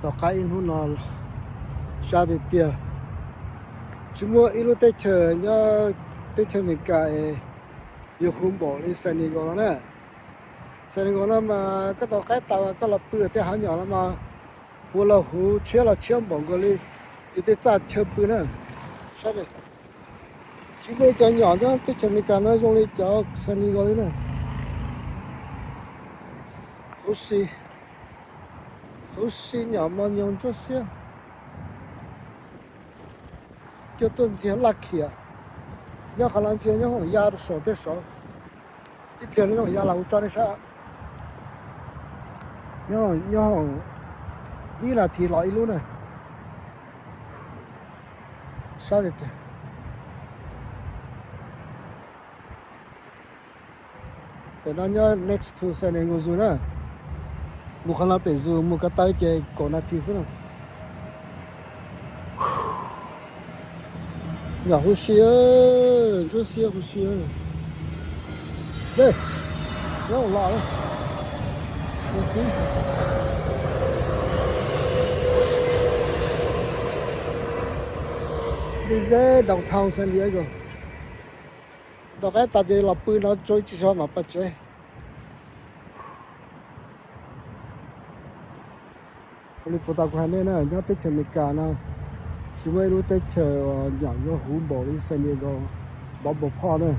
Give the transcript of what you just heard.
Tom qab ib hnub no sab tiag tiag, tsis muaj ib lub teb chaws nyob teb chaws Amelikas es yuav huv npaum li San Diego no na. San Diego no mas koj tom qab tas koj los pw tej hav nyom no mas huv los huv tshiab los tshiab npaum nkaus li yus tej txaj chaw pw na. Saib, tsis muaj cov nyom nyob teb chaws Amelikas no zoo li cov San Diego li na. Huv si, huv si nyom mos nyoos ntsuab xiab. Cua tuaj ntxiag laj khiam, nyob qhov no ntsia nyob hoom ya rau saum tej saud. Ib pliag no nyob hoom ya los kuv tso nej saib. Nyob hoom ib nas this los ib lub na. Sab tiag tiag. Tam no nyob next to San Diego Zoo na. Mus qhov no pem zoo mus ko taw ces kaum nas this xwb na. Nyom huv si, ntsuab xiab huv si. Dej, nyob los, huv si. Ze ze downtown San Diego. Tom qab tas ces los pw no tso ib tsig zog mam pais tsev. Ua li puas tau kuv hais nej na, nyob teb chaws Amelikas no tsis muaj ib lub teb chaws nyom yuav huv npaum li San Diego, Bumble Park na.